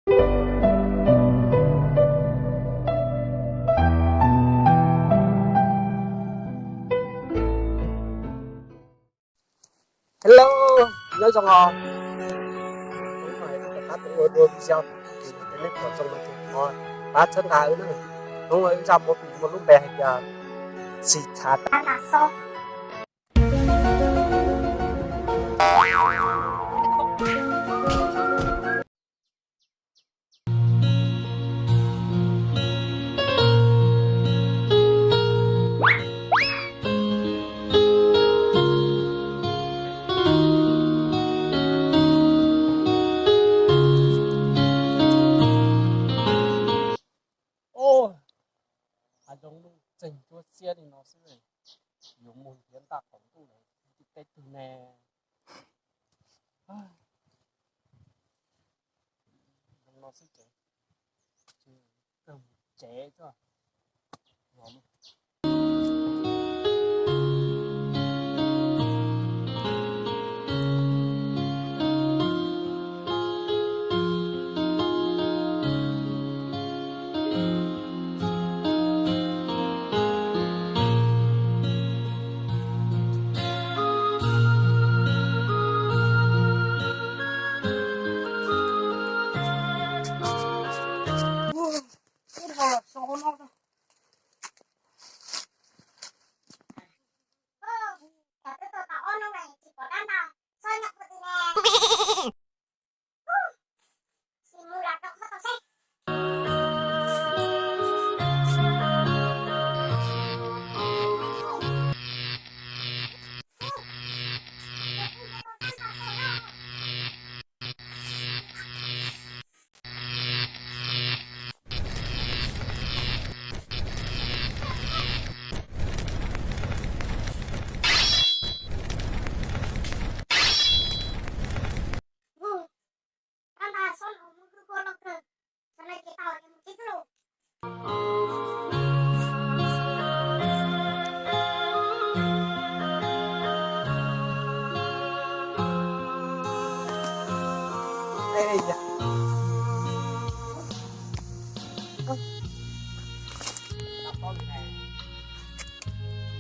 Hello, nyob zoo os. Hnub no kuv rov qab tuaj ua dua video, ces nej pom zoo no ces thov pab txhawb nqa wb na. Hnub no wb zaj movie muaj lub npe hais tias Sis Txhav Dab Nas Xob. Hav zoov nuj txeeg cuab xiab li no xwb, yuav mus nrhiav ntaj qaum ntuj lawm teb twg ne? Zoo no xwb ces kawg mus tsev xwb.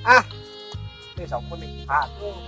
A, tej zaum muaj neeg tham tuaj.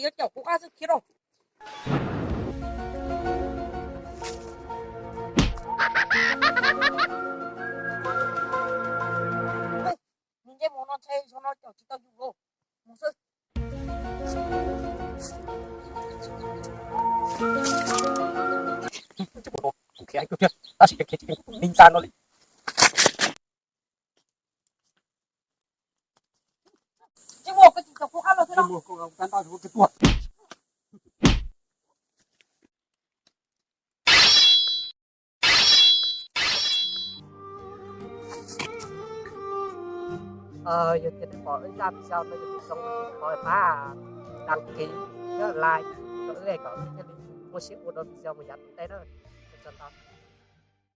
Yuav caum kuv qab xwb khiav lauj. Nws nce mus no ntshe zaum no caum tsis tau yus lauj. Mus xwb. Kuv khiav heev kawg thiab, tab sis khiav tsis tau li ntxa no li. Tsis muaj, koj tsis caum kuv qab los xwb los. Yog tias nej pom wb zaj video no yog tias zoo no ces thov pab đăng ký thiab like rau wb kom wb thiaj li muaj siab ua dua video mus yav tom ntej na. Ua tsaug ntau.